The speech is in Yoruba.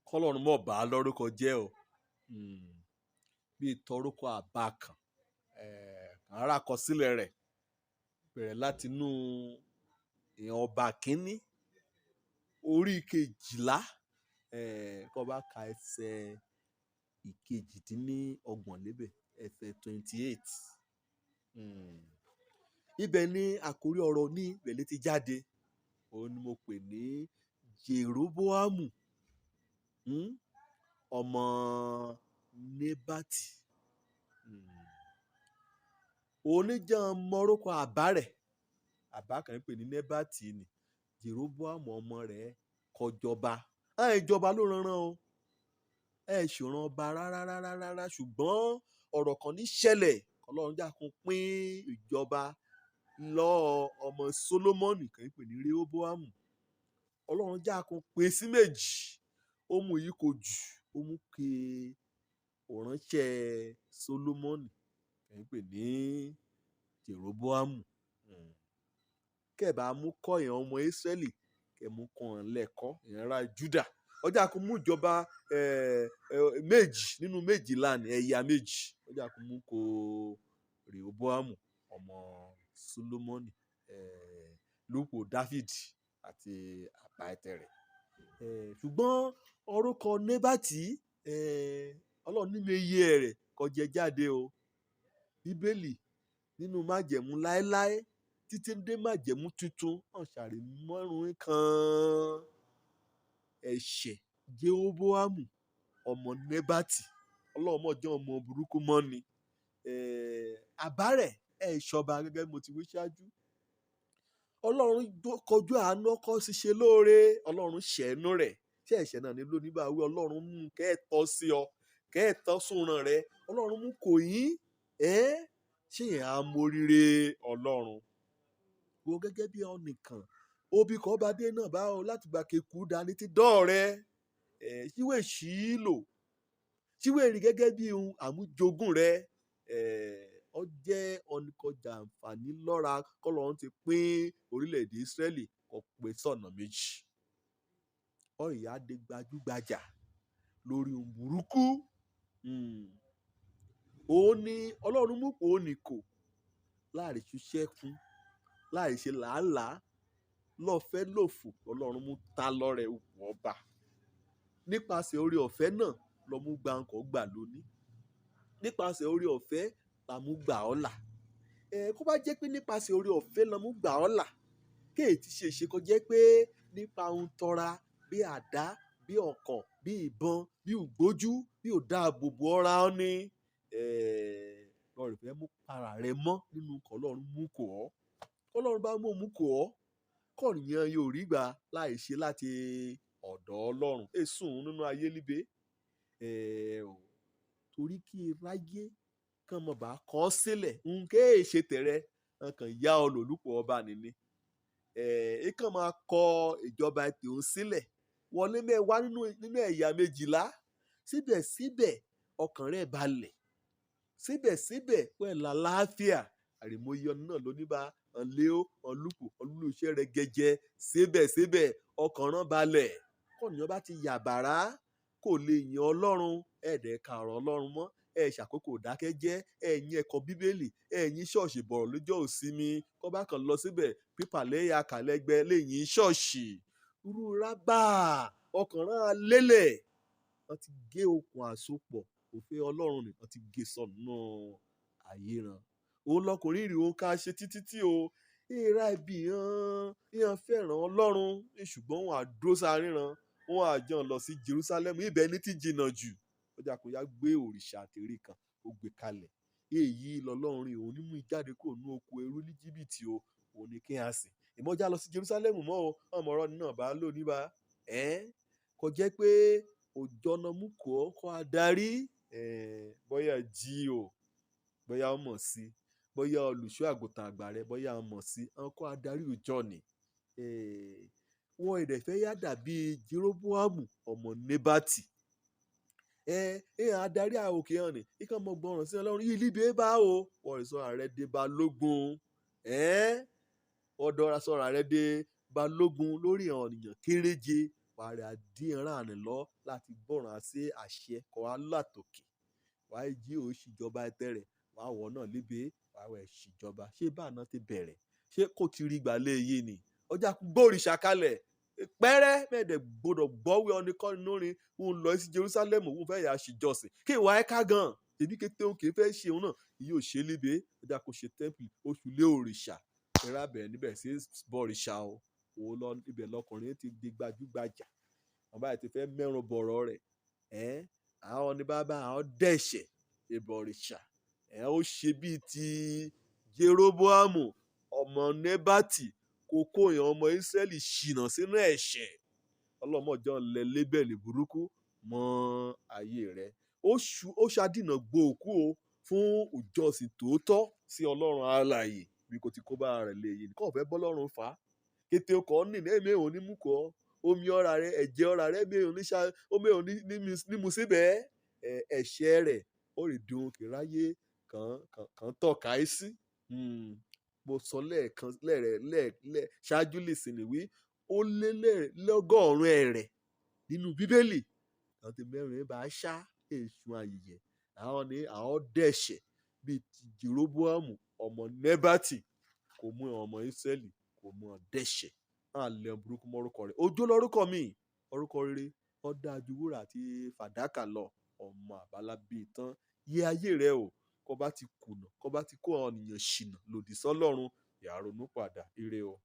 Kọ́lọ́run mọ̀ bá lórúkọ jẹ́ o. Bíi tọrúkọ àbá kan, ará àkọsílẹ̀ rẹ̀ bẹ̀rẹ̀ látinú ìran ọba kínní orí 12, kó bá ka ẹsẹ̀ 28 lébẹ̀, ẹsẹ̀ 28. Ibẹ̀ ni àkórí ọ̀rọ̀ ní ìbẹ̀lẹ̀ ti jáde. Òun ni mo pè ní Jeroboamu, ọmọ Nebati. Oníjàn mọ́rúkọ àbá rẹ̀, àbá kan ń pè ní Nebati ni. Jeroboamu ọmọ rẹ̀ kọjọba. Ìjọba ló ranran o. Ẹ ṣòran ọba rárá rárá rárá, ṣùgbọ́n ọ̀rọ̀ kan ní ṣẹlẹ̀. Ọlọ́run jákun pín ìjọba lọ́ọ́ ọmọ Solomoni kan ń pè ní Rehoboamu. Ọlọ́run jákun pín sí méjì. Ó mú yìí kò jù, ó mú kí òránṣẹ́ Solomoni kan ń pè ní Jeroboamu. Kẹ́ bá mú kọ́ ìran ọmọ Ísírẹ́lì, kẹ́ mú kọ́ wọn lẹ́kọ́ ìran ará Júdà. Ọjà kò mú ìjọba méjì nínú méjìlá ní ẹ̀yà méjì. Ọjà kò mú kó Rehoboamu ọmọ Solomoni, lúpọ̀ Dáfídì àti àbá ẹ̀tẹ̀ rẹ̀. Ṣùgbọ́n orúkọ Nebati, Ọlọ́run nínú iye rẹ̀ kò jẹ jáde o. Bíbélì nínú májẹ̀mú láéláé títí dé májẹ̀mú tuntun hàn ṣàrí márùn-ún kan ẹ̀ṣẹ̀ Jeroboamu ọmọ Nebati. Ọlọ́run mọ̀jọ́ ọmọ burúkú mọ́ ni. Àbá rẹ̀ ẹ̀ ṣọba gẹ́gẹ́ bí mo ti wí ṣáájú. Ọlọ́run kọjú àánú ọkọ ṣiṣẹ́ lóore. Ọlọ́run ṣẹ̀ẹ́nú rẹ̀. Ṣé ẹ̀ṣẹ̀ náà ni lónìí bá wí? Ọlọ́run mú kẹ́ẹ̀tọ́ sí ọ, kẹ́ẹ̀tọ́ súnran rẹ̀. Ọlọ́run mú kò yín, ṣé ẹ̀ á móríre Ọlọ́run? Wo gẹ́gẹ́ bí ọnìkan, òbí kọ́ bá dé náà bá ọ láti gba kéku dání ti dán rẹ. Ṣíwé ṣì í lò, ṣíwé rí gẹ́gẹ́ bí ohun àmújogún rẹ. Ọ jẹ́ ọ̀nìkọjà àǹfààní lọ́ra kọ́lọ́run ti pín orílẹ̀-èdè Ísírẹ́lì kó pín sọ̀nà méjì. Ọ̀yà dé gbajúgbajà lórí ohun burúkú. Òun ni Ọlọ́run mú kó nìkò láì ṣiṣẹ́ fún, láì ṣe làálàá, lọ́fẹ́ lòfò. Ọlọ́run mú ta lọ́rẹ òkú ọba. Nípasẹ̀ oore ọ̀fẹ́ náà lọ mú gba nǹkan gbà lónìí. Nípasẹ̀ oore ọ̀fẹ́ la mú gbà ọ́ là. Kó bá jẹ́ pé nípasẹ̀ oore ọ̀fẹ́ la mú gbà ọ́ là, kéè tí ṣe ṣe kó jẹ́ pé nípa ohun tọra bí àdá, bí ọ̀kọ̀, bí ìbọn, bí ògbójú, bí ò dáàbòbò ọra ọ́ ní. Lọ́run fẹ́ mú para rẹ mọ́ nínú kọ́ Ọlọ́run mú kò ọ́. Ọlọ́run bá mú òun kò ọ́, kọ̀nìyàn yóò rí gbà láì ṣe láti ọ̀dọ̀ Ọlọ́run. Èsùn nínú ayé líbe. Torí kí ráyé kàn mọ̀ bá kọ́ sílẹ̀, nké ṣe tẹ̀rẹ, ọkàn yá ọ lòlúpọ̀ ọba nìní. Ìkàn máa kọ ìjọba tòun sílẹ̀. Wọlé mẹ́wàá nínú ẹ̀yà méjìlá. Síbẹ̀síbẹ̀ ọkàn rẹ̀ balẹ̀. Síbẹ̀síbẹ̀ pẹ̀lú àlàáfíà. Àrèmóyè ọ̀nà náà ló ní bá ọ̀lẹ́ ọ̀lùpọ̀ ọ̀lùṣẹ́ rẹ̀ gẹ́gẹ́. Síbẹ̀síbẹ̀ ọkàn rán balẹ̀. Kọ̀nìyàn bá ti yàbàrá kò lè yìn Ọlọ́run, ẹ̀ẹ́dẹ̀ ka ọ̀rọ̀ Ọlọ́run mọ́, ẹ ṣàkókò dákẹ́jẹ́, ẹ yìn ẹ̀kọ́ Bíbélì, ẹ yìn ṣọ́ọ̀ṣì bọ̀rọ̀ lọ́jọ́ ìsinmi. Kọ́ bá kan lọ síbẹ̀, pípà lẹ́yà kàlẹ́gbẹ́ lè yìn ṣọ́ọ̀ṣì. Irú rábà ọkàn rán lélẹ̀. Wọ́n ti gé okùn àsopọ̀ òfin Ọlọ́run ni wọ́n ti gé sọnù ayé ran. Òun lọkùnrin rí òun ká ṣe títí tí o. Ìra ibi hàn, ìhàn fẹ́ràn Ọlọ́run, ṣùgbọ́n òun àdó sáríran. Wọ́n á jọ lọ sí Jerusalem, ibẹ̀ ní ti jìnnà jù. Ọjà kò yá gbé òrìṣà àtẹ̀rè kan, ó gbé kalẹ̀. Èyí lọ́lọ́run rí òun ní mú jáde kúrò ní oko ẹrú ní Jíbítì o. Òun ní kí a sìn. Ìmọ̀já lọ sí Jerusalem mọ́ o. Ọmọ ọ̀rọ̀ náà bá lò níbà. Kò jẹ́ pé òjò náà mú kó kọ́ adarí. Bóyá jí o, bóyá ó mọ̀ sí, bóyá olùṣọ́ àgùntàn àgbà rẹ, bóyá ó mọ̀ sí, ọkọ kọ́ adarí òjò ni. Wọ́n ìrẹ̀fẹ́ yá dàbí Jeroboamu ọmọ Nebati. Adarí àwòké hàn ní, ìkàn mọ̀ gbọ́ràn sí Ọlọ́run. Yìí líbe bá o. Wọ́n sọ ààrẹ dé balógun. Ọ̀dọ́ sọ ààrẹ dé balógun lórí àwọn ènìyàn kéréje. Wàá rẹ̀ adíran lọ láti gbọ́ràn sí àṣẹ kọ́ wa látòkè. Wàá jí ò ṣìjọba ẹtẹ rẹ̀, wàá wọ̀ náà líbe, wàá wẹ̀ ṣìjọba. Ṣé báà náà ti bẹ̀rẹ̀? Ṣé kò ti rí gbà lé yé ni? Ọjà gbóríṣà kalẹ̀ pẹ́rẹ́ mẹ́ẹ̀dẹ̀ gbọ́dọ̀ gbọ́wé ọ̀nìkan lórin òun lọ sí Jerusalem, òun fẹ́ yà ṣìjọsìn. Kí ìwà ẹ̀ka gan tèmi kété òun kì í fẹ́ ṣe òun náà yóò ṣe líbe. Ọjà kò ṣe tẹ́ḿpìlì oṣù lé òrìṣà ẹ̀rọ abẹ̀rẹ̀ níbẹ̀ sí bọ̀rìṣà o. Òun lọ ibẹ̀ lọkùnrin ti di gbajúgbajà. Wọn báyìí ti fẹ́ mẹ́rùn bọ̀rọ̀ rẹ̀ ẹ́ àwọn ní bàbá àwọn dẹ̀ṣẹ̀ ìbọ̀rìṣà ẹ̀. Ó ṣe bíi ti Jeroboamu ọmọ Nebati, kó kó èèyàn ọmọ Ísírẹ́lì ṣìnà sínú ẹ̀ṣẹ̀. Ọlọ́mọjọ́ lẹ lébẹ̀lì burúkú mọ́ ayé rẹ̀. Ó ṣàdínà gbòòkú o fún ìjọsìn tòótọ́ sí Ọlọ́run alààyè bí kò ti kó bá rẹ̀ lè yìí kò fẹ́ bọ́lọ́run fà á. Kété ọkọ̀ ní ẹ̀mí òun ní mú kọ́ omi ọ̀rá rẹ̀, ẹ̀jẹ̀ ọ̀rá rẹ̀, ẹ̀mí òun ní ṣá omi òun ní mu síbẹ̀. Ẹ̀ṣẹ̀ rẹ̀ ó rí dùn kì ráyé kàn kàn tọ́ka ẹ́ sí. Mo sọ lẹ́ẹ̀kan lẹ́rẹ̀ lẹ́ẹ̀ ṣáájú lè sìn wí ó lé lọ́gọ́rùn-ún ẹ̀rẹ̀ nínú Bíbélì àwọn tí mẹ́rin bá ṣá èṣù àyèyẹ. Àwọn ní àwọn dẹ̀ṣẹ̀ bíi ti Jeroboamu ọmọ Nebati, kò mú ọmọ Ísírẹ́lì kò mú ọ dẹ̀ṣẹ̀ náà lẹ burúkú mọ́rúkọ rẹ̀. Òjò lórúkọ mi, orúkọ rere ó dáa ju wúrà àti fàdákà lọ. Ọmọ àbálá bíi tán yẹ ayé rẹ o. Kó bá ti kùnà, kó bá ti kó àwọn ènìyàn ṣìnà lòdì sọ́lọ́run, yàá ronú padà. Ire o.